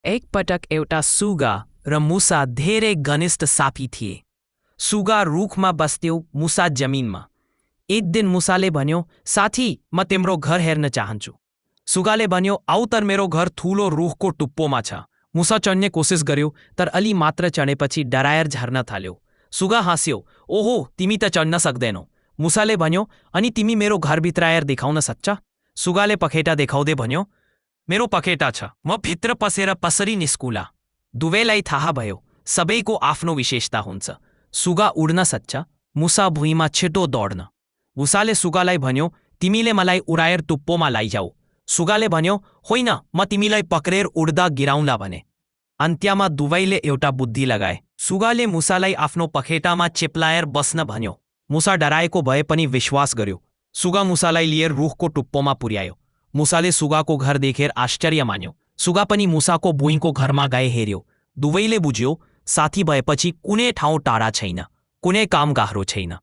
एक पटक एउटा सुगा र मुसा धेरै घनिष्ठ साथी थिए। सुगा रुखमा बस्थ्यो, मुसा जमिनमा। एक दिन मुसाले भन्यो, साथी, म तिम्रो घर हेर्न चाहन्छु। सुगाले भन्यो, आऊ तर मेरो घर ठुलो रुखको टुप्पोमा छ। मुसा चढ्ने कोसिस गर्यो, तर अलि मात्र चढेपछि डराएर झर्न थाल्यो। सुगा हाँस्यो, ओहो, तिमी त चढ्न सक्दैनौ। मुसाले भन्यो, अनि तिमी मेरो घरभित्र आएर देखाउन सक्छ? सुगाले पखेटा देखाउँदै भन्यो, मेरो पखेटा छ, म भित्र पसेर कसरी निस्कुला? दुवैलाई थाहा भयो, सबैको आफ्नो विशेषता हुन्छ। सुगा उड्न सक्छ, मुसा भुइँमा छिटो दौड्न। मुसाले सुगालाई भन्यो, तिमीले मलाई उडाएर टुप्पोमा लैजाऊ। सुगाले भन्यो, होइन, म तिमीलाई पक्रेर उड्दा गिराउँला भने। अन्त्यमा दुवैले एउटा बुद्धि लगाए। सुगाले मुसालाई आफ्नो पखेटामा चिप्लाएर बस्न भन्यो। मुसा डराएको भए पनि विश्वास गर्यो। सुगा मुसालाई लिएर रुखको टुप्पोमा पुर्यायो। मुसाले सुगाको घर देखेर आश्चर्य मान्यो। सुगा पनि मुसाको भुइँको घरमा गए हेर्यो। दुवैले बुझ्यो, साथी भएपछि कुनै ठाउँ टाढा छैन, कुनै काम गाह्रो छैन।